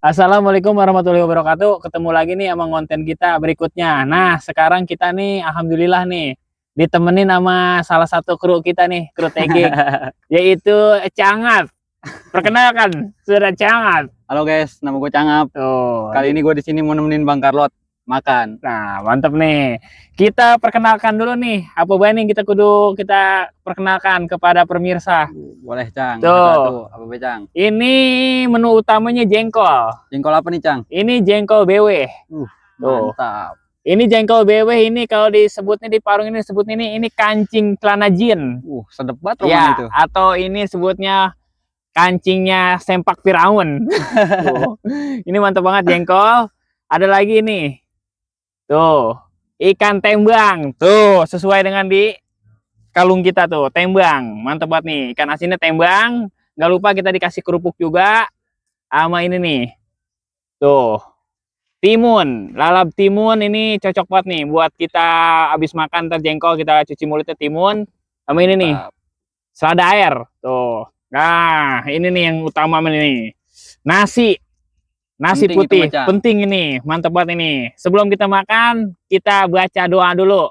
Assalamualaikum warahmatullahi wabarakatuh. Ketemu lagi nih sama konten kita berikutnya. Nah, sekarang kita nih, alhamdulillah nih, ditemenin sama salah satu kru kita nih, kru tagging, yaitu Cangat. Perkenalkan, sudah Cangat. Halo guys, nama gue Cangap. Tuh. Kali ini gue di sini mau nemenin Bang Carlot makan. Nah, mantap nih. Kita perkenalkan dulu nih, apa bae nih kita perkenalkan kepada pemirsa. Boleh Cang. Tuh. Satu, apa be Cang? Ini menu utamanya jengkol. Jengkol apa nih Cang? Ini jengkol BW. Tuh. Mantap. Ini jengkol BW ini kalau disebutnya di Parung ini disebutnya ini kancing celana jin. Sedep banget Ya, itu. atau ini sebutnya kancingnya sempak Firaun. Tuh. Ini mantap banget jengkol. Ada lagi nih. Tuh, ikan tembang. Tuh, sesuai dengan di kalung kita tuh, tembang. Mantap banget nih. Ikan asinnya tembang. Nggak lupa kita dikasih kerupuk juga. Sama ini nih. Tuh. Timun, lalap timun ini cocok banget nih buat kita habis makan terjengkol kita cuci mulutnya timun. Sama ini nih, selada air. Tuh. Nah, ini nih yang utama nih. Nasi penting putih, penting ini. Mantap banget ini. Sebelum kita makan, kita baca doa dulu.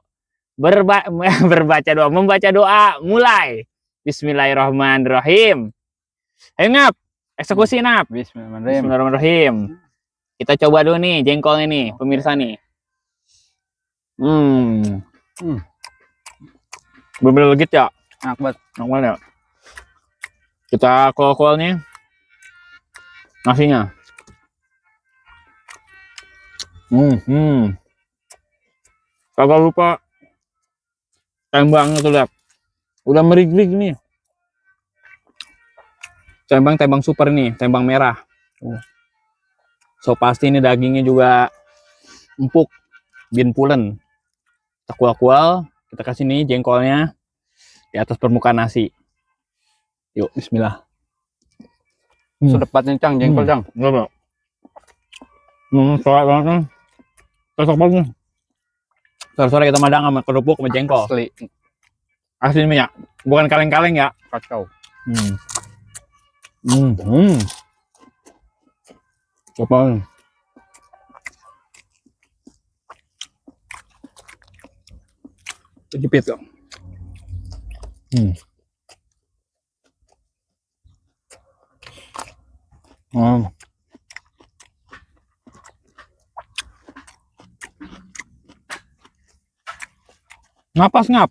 Membaca doa mulai. Bismillahirrahmanirrahim. Ayo Ngap, eksekusi Ngap. Bismillahirrahmanirrahim. Kita coba dulu nih jengkol ini, pemirsa nih. Bener-bener legit ya. Enak banget. Enak banget ya. Kita kol-kol nih. Nasinya. Kagak lupa tembangnya tuh lihat. Udah merig-rig nih. Tembang super nih, tembang merah. So pasti ini dagingnya juga empuk, bin pulen. Kita kual-kual, kita kasih nih jengkolnya di atas permukaan nasi. Yuk, bismillah. Sedep banget nih Cang, jengkol Cang. Enggak, soalnya banget kan. Cocok banget nih. Sore-sore kita madang sama kerupuk sama jengkol. Asli minyak, bukan kaleng-kaleng ya. Kacau. Apa? Jepit dong. Napas Ngap.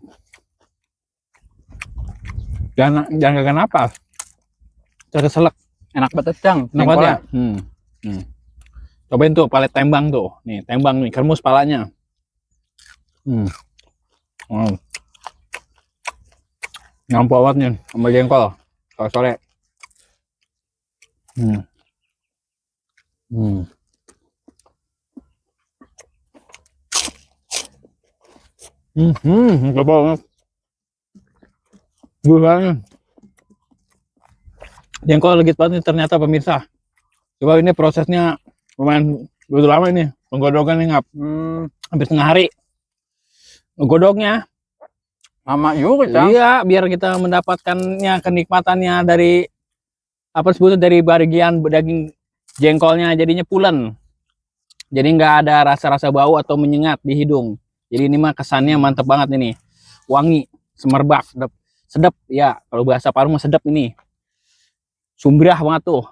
Jangan gagal napas. Cari selek. Enak banget Cang. Enak banget ya. Cobain tuh palet tembang tuh. Nih, tembang nih, kermus palanya. Nyampur banget nih sama jengkol. Sore-sore. Gak banget. Gulanya. Jengkol legit banget nih ternyata pemirsa. Coba ini prosesnya lumayan begitu lama ini. Penggodokan nih Ngap. Hampir setengah hari. Godoknya lama juga Cang. Iya, biar kita mendapatkannya kenikmatannya dari apa sebutnya dari bagian daging jengkolnya jadinya pulen. Jadi nggak ada rasa-rasa bau atau menyengat di hidung. Jadi ini mah kesannya mantep banget ini. Wangi, semerbak, sedap ya. Kalau bahasa Parung mah sedap ini. Sumbrah banget tuh.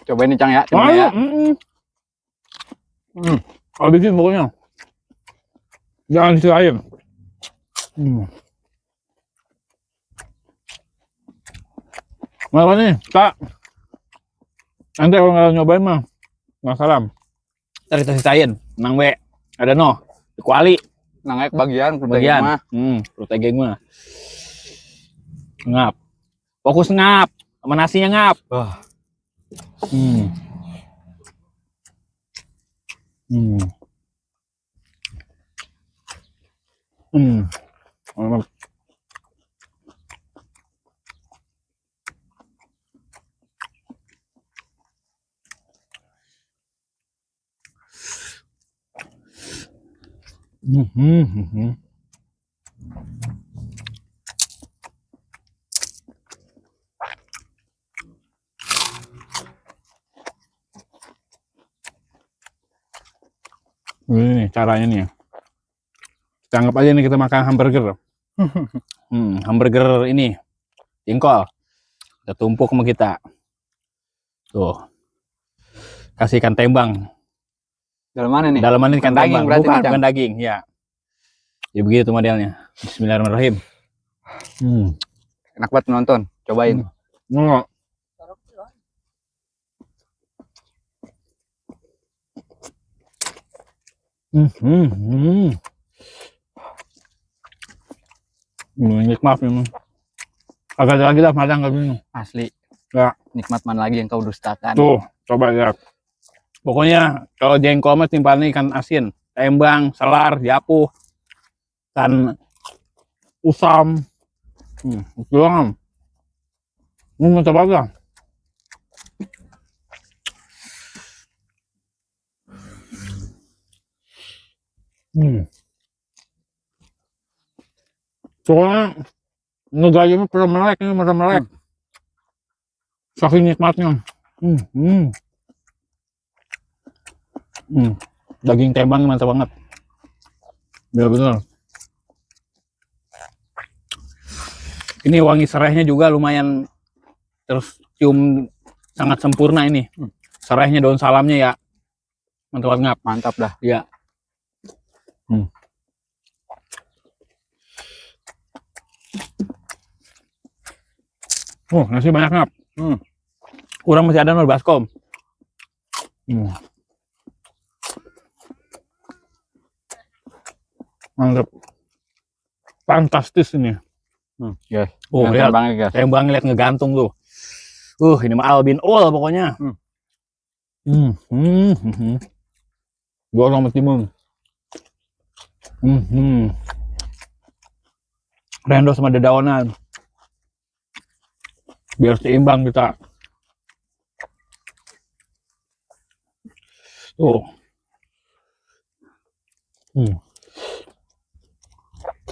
Coba ini Cang ya, ya. Habisin pokoknya. Jangan disirahin. Mana nih, Kak? Nanti kalau nggak nyobain mah, nggak salam. Ntar kita sisain. Nang we, ada no. Di kuali. Nangek bagian. Protein mah. Ngap. Fokus Ngap. Sama nasinya Ngap. Ini caranya nih. Kita anggap aja nih kita makan hamburger. Hamburger ini jengkol. Kita tumpuk sama kita. Tuh. Kasih ikan tembang. Dalam mana nih? Dalaman ini ikan Daging tembang. berarti Bukan, nih, Cang? bukan daging. Ya. Ya begitu modelnya. Bismillahirrahmanirrahim. Enak banget nonton. Cobain. Nggak. Nikmat memang. Agak lagi dah madang gak minum. Asli. Ya. Nikmat mana lagi yang kau dustakan? Tuh, coba lihat. Pokoknya kalau jengkol mah timpalan ikan asin, tembang, selar, japuh, ikan usam. Itu doang. Mau coba gak? Soalnya ngegayanya pada melek, ini pada melek. Saking nikmatnya. Daging tembang mantap banget. Betul-betul. Ini wangi serainya juga lumayan, terus cium sangat sempurna ini. Serainya, daun salamnya ya. Mantap banget. Mantap dah. Ya. Nasi banyak ngap. Kurang masih ada nol baskom. Mantap. Fantastis ini. Yes. Oh, lihat. Tembangnya, guys. Tembang lihat ngegantung tuh. Ini mah Albin All pokoknya. Gua sama timun. Rendo sama dedaunan. Biar seimbang kita. Tuh.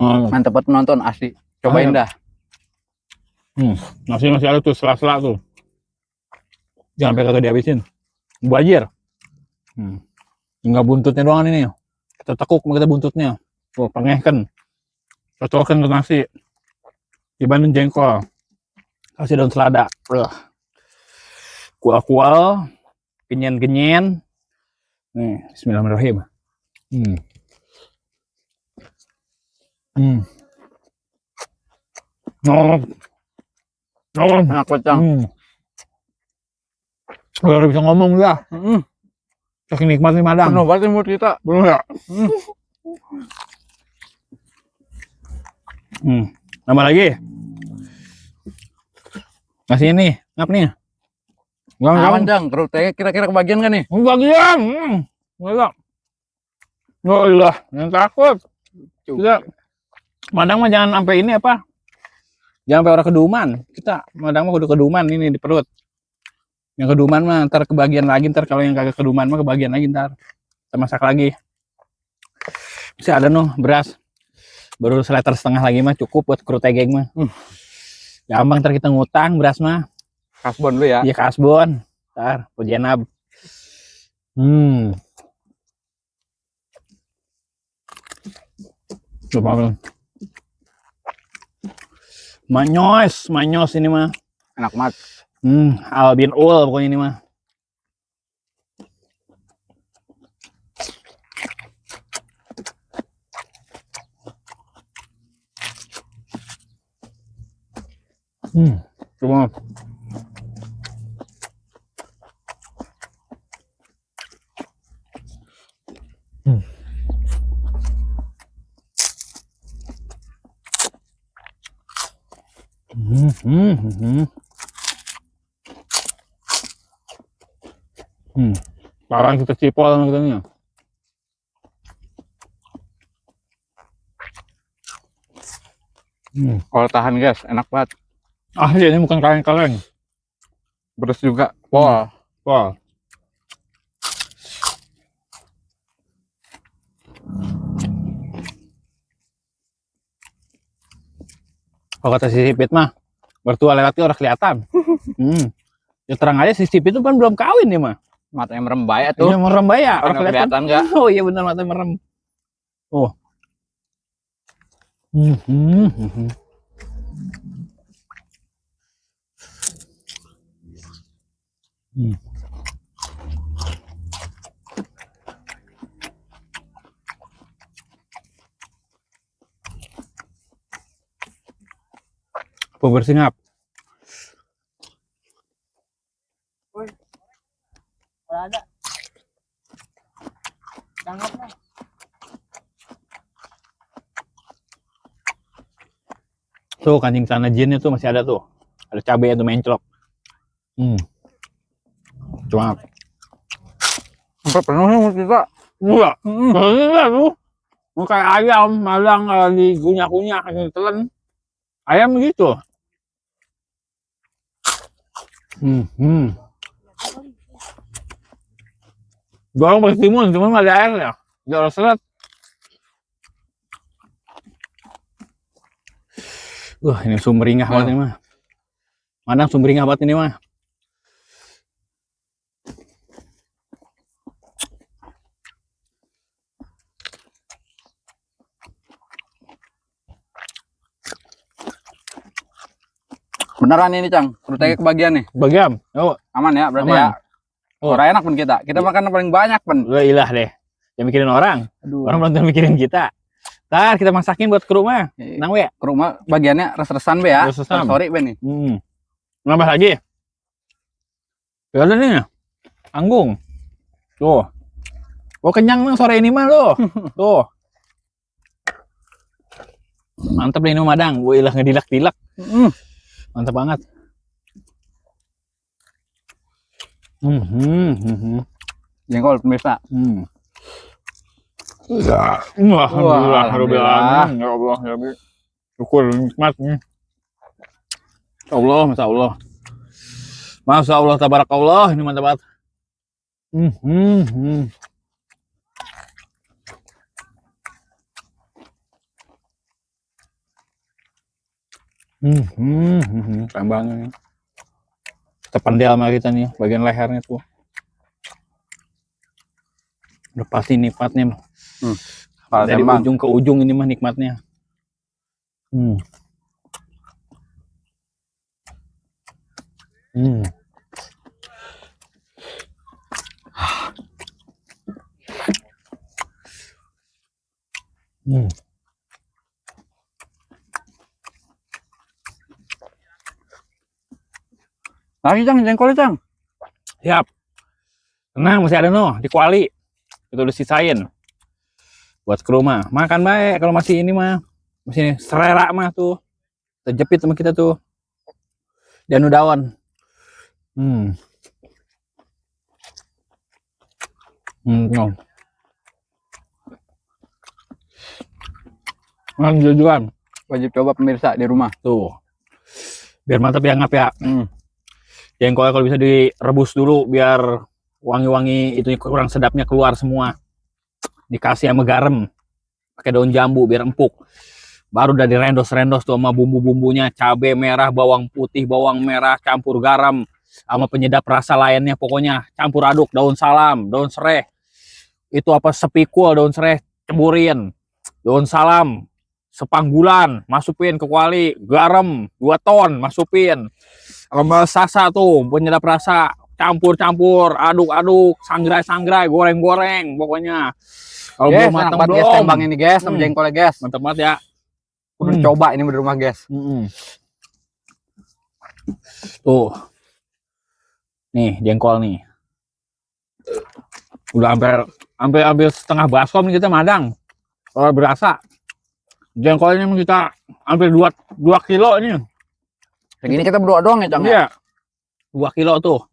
Mantap banget nonton asli. Cobain dah. Masih ada tuh sela-sela tuh. Jangan sampai kagak dihabisin. Bajir. Tinggal buntutnya doang ini. Kita tekuk sama kita buntutnya. Tuh, pengehkan. Cocokin ke nasi. Dibanding jengkol. Kasih daun selada. Kual-kual. Genyen-genyen. Nih, bismillahirrahmanirrahim. Enak banget, Cang. Udah bisa ngomong dah. Saking nikmat nih madang. Penuh banget mood kita. Belum ya? Nambah lagi. Kasih ini, ngap nih. Aman, Cang. Kerutnya kira-kira kebagian kan nih? Bagian. Enggak. Oh iya, yang takut. Tidak. Madang mah jangan sampai ini apa? Jangan sampai orang keduman. Kita madang mah udah keduman ini di perut. Yang keduman mah ntar kebagian lagi, ntar kalau yang kagak keduman mah kebagian lagi ntar. Kita masak lagi. Masih ada noh beras. Baru seliter setengah lagi mah cukup buat kru tegeng mah. Gampang ntar kita ngutang beras mah. Kasbon dulu ya. Iya kasbon. Ntar pujenab. Coba. Manyos ini mah. Enak banget. Albin All pokoknya ini mah. Coba. Parang kita cipol sama kita nih. Kalau tahan, guys, enak banget. Ini bukan kaleng-kaleng. Beres juga. Pol. Wah. Kalau kata si Sipit mah, mertua lewatnya orang kelihatan. Ya terang aja si Sipit itu kan belum kawin nih mah. Matanya merem baik tuh. Iya, merem ya. Orang Kelihatan nggak? Oh iya benar, mata merem. Oh. Bersingap. Ada. Tangkapnya. Tuh kancing sana jinnya tuh masih ada tuh. Ada cabai itu menclok. Cuma Sampai penuh nih mulut kita. enggak. Enggak tuh. Kayak ayam malang digunyah-gunyah telan. Ayam gitu. Goreng pakai timun, cuman ada airnya. Jangan seret. Ini sumringah banget ini mah. Mana sumringah banget ini mah. Beneran ini, Cang. Rutenya kebagian nih. Bagian. Oh, Aman ya berarti aman. ya. Oh. Orang enak pun kita. Kita makan yang paling banyak pun. Udah ilah deh. Jangan mikirin orang. Aduh. Orang belum tentu mikirin kita. Ntar kita masakin buat ke rumah. Nang we. Ke rumah bagiannya res-resan be ya. Res-resan. Sorry be nih. Nambah lagi. Ya udah nih. Tanggung. Tuh. Oh kenyang nih sore ini mah lo. Tuh. Mantap nih ini Madang. Gue ilah ngedilak-dilak. Mantap banget. Jengkol pemirsa. Alhamdulillah. Ya Allah. Ya Allah. Syukur nikmat nih. Allah, Masya Allah. Masya Allah, tabarakallah. Ini mantap banget. Kembangnya. Terpendel sama kita nih, bagian lehernya tuh. Udah pasti nikmatnya. Dari ujung ke ujung ini mah nikmatnya. Lagi Cang, jengkolnya Cang. Siap. Tenang, masih ada di kuali. Itu udah sisain. Buat ke rumah. Makan baik kalau masih ini mah. Masih selera mah tuh. Terjepit sama kita tuh. Dan daun. Jujuran. Wajib coba pemirsa di rumah. Tuh. Biar mantap ya ngap ya. Jengkolnya kalau bisa direbus dulu biar wangi-wangi itu kurang sedapnya keluar semua. Dikasih sama garam. Pakai daun jambu biar empuk. Baru udah direndos-rendos tuh sama bumbu-bumbunya, cabai merah, bawang putih, bawang merah, campur garam sama penyedap rasa lainnya, pokoknya campur aduk, daun salam, daun serai. Itu apa sepikul daun serai ceburin. Daun salam sepanggulan masukin ke kuali, garam 2 ton masukin. Sama sasa tuh penyedap rasa, campur-campur, aduk-aduk, sangrai-sangrai, goreng-goreng pokoknya. Kalau belum matang belum. Guys, tembang ini guys, sama jengkolnya guys. Mantap banget ya. Udah coba ini di rumah guys. Tuh. Nih jengkol nih. Udah hampir setengah baskom nih kita Madang. Kalau berasa. Jengkolnya kita hampir 2 kilo ini. Begini kita berdua doang ya Cang? Iya. 2 kilo tuh.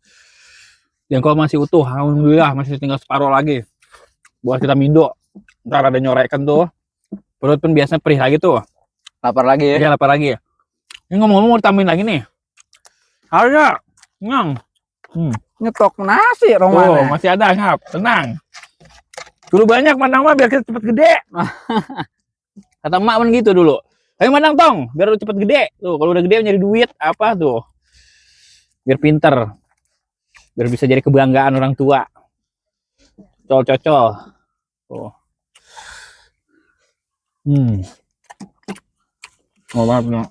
Jengkol masih utuh. Alhamdulillah masih tinggal separuh lagi. Buat kita mindo. Ntar ada nyorekan tuh. Perut pun biasanya perih lagi tuh. Lapar lagi ya? Iya lapar lagi ya. Ini ngomong-ngomong mau ditambahin lagi nih. Ada. Ngang. Nyetok nasi Roman. Oh, masih ada ngap. Tenang. Dulu banyak Madang mah biar kita cepet gede. Kata emak kan gitu dulu. Ayo Madang tong, biar lu cepet gede. Tuh, kalau udah gede nyari duit apa tuh. Biar pinter. Biar bisa jadi kebanggaan orang tua. Cocol. Tuh. Oh, benar.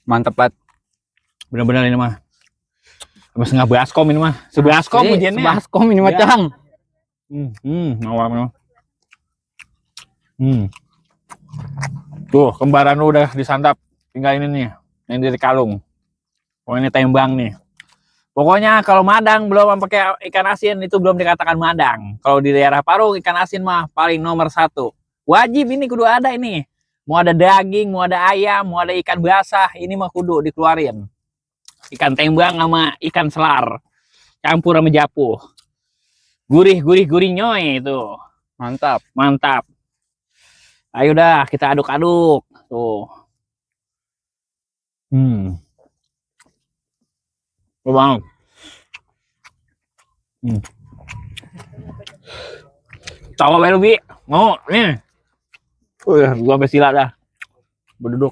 Mantap banget. Benar-benar ini mah. Sama setengah baskom ini mah. Sebaskom ujiannya. Sebaskom ini mah, Ya. Cang. Awal. Tuh, kembaran lu udah disantap. Tinggal ini nih. Yang dari kalung. Pokoknya tembang nih. Pokoknya kalau madang belum pakai ikan asin itu belum dikatakan madang. Kalau di daerah Parung ikan asin mah paling nomor 1. Wajib ini kudu ada ini. Mau ada daging, mau ada ayam, mau ada ikan basah, ini mah kudu dikeluarin. Ikan tembang sama ikan selar. Campur sama japu. Gurih nyoy itu. Mantap. Mantap. Ayo dah kita aduk-aduk. Tuh. Bang. Tawa baru Bi. Mau nih. Gua sampai sila dah. Berduduk.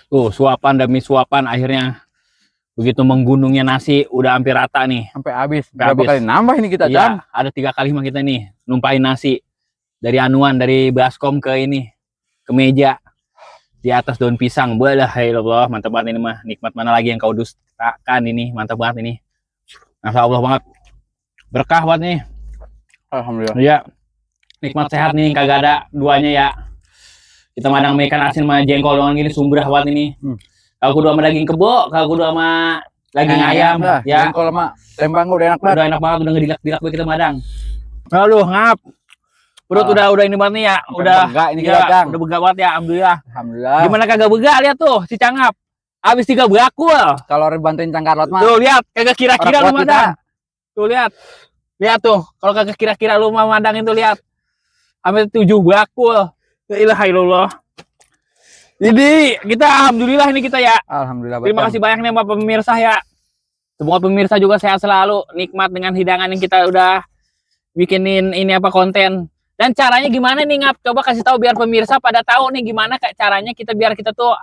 Tuh, suapan demi suapan akhirnya begitu menggunungnya nasi udah hampir rata nih. Sampai habis. Sampai Berapa habis. kali nambah ini kita, Cang? Iya, ada 3 kali mah kita nih numpahin nasi dari anuan dari baskom ke ini ke meja di atas daun pisang. Balah, Allah, mantap banget ini mah. Nikmat mana lagi yang kau dustakan ini, mantap banget ini. Masya Allah banget. Berkah banget nih. Alhamdulillah. Iya. Nikmat sehat nih, kagak ada duanya ya. Kita madang ikan asin sama jengkol doang gini sumbrah banget ini. Kalau kudu sama daging kebo, kalau kudu sama daging ayam, ya. Jengkol sama tembang udah enak banget. Udah enak banget, udah ngedilak-dilak kita madang. Aduh, ngap. Perut udah ini banget nih ya. Udah begak ini ya, kita, Cang. udah begak banget ya, alhamdulillah. Alhamdulillah. Gimana kagak begak lihat tuh si Cangap. Habis 3 bakul. Kalau bantuin Cang Carlot mah. Tuh lihat, kagak kira-kira lu Orang kuat madang. Tuh lihat. Lihat tuh, kalau kagak kira-kira lu mau madang itu lihat. Sampai 7 bakul. La ilaha illallah. Jadi kita alhamdulillah ini kita ya. Alhamdulillah. Terima kasih banyak nih Bapak pemirsa ya. Semoga pemirsa juga sehat selalu, nikmat dengan hidangan yang kita udah bikinin ini apa konten. Dan caranya gimana nih Ngap? Coba kasih tahu biar pemirsa pada tahu nih gimana caranya kita biar kita tuh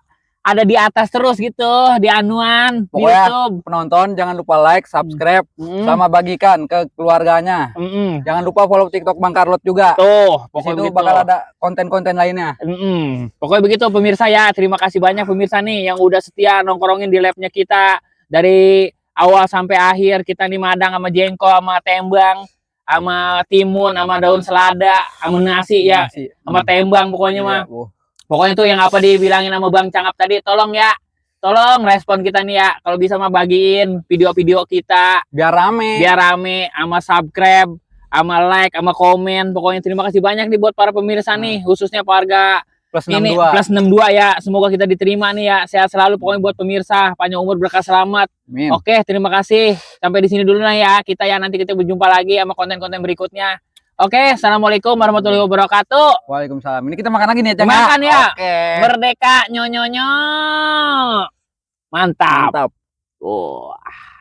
ada di atas terus gitu, di anuan, di Pokoknya YouTube. penonton jangan lupa like, subscribe, sama bagikan ke keluarganya. Jangan lupa follow TikTok Bang Carlot juga. Tuh, Di pokoknya situ begitu. bakal ada konten-konten lainnya. Pokoknya begitu pemirsa ya. Terima kasih banyak pemirsa nih yang udah setia nongkrongin di labnya kita dari awal sampai akhir. Kita nih madang sama jengkol, sama tembang, sama timun, sama daun selada, sama nasi ya, sama tembang pokoknya mah. Pokoknya tuh yang apa dibilangin sama Bang Cangap tadi, tolong ya, tolong respon kita nih ya. Kalau bisa mah bagiin video-video kita biar rame, sama subscribe, sama like, sama komen. Pokoknya terima kasih banyak nih buat para pemirsa nih, khususnya warga plus ini 62. plus 62 ya. Semoga kita diterima nih ya, sehat selalu pokoknya buat pemirsa, panjang umur berkah selamat. Amin. Oke, terima kasih. Sampai di sini dulu lah ya. Kita ya nanti kita berjumpa lagi sama konten-konten berikutnya. Oke, assalamualaikum warahmatullahi wabarakatuh. Waalaikumsalam. Ini kita makan lagi nih ya, Cang. Makan ya. Oke. Merdeka nyonyonyo. Mantap. Mantap. Wah.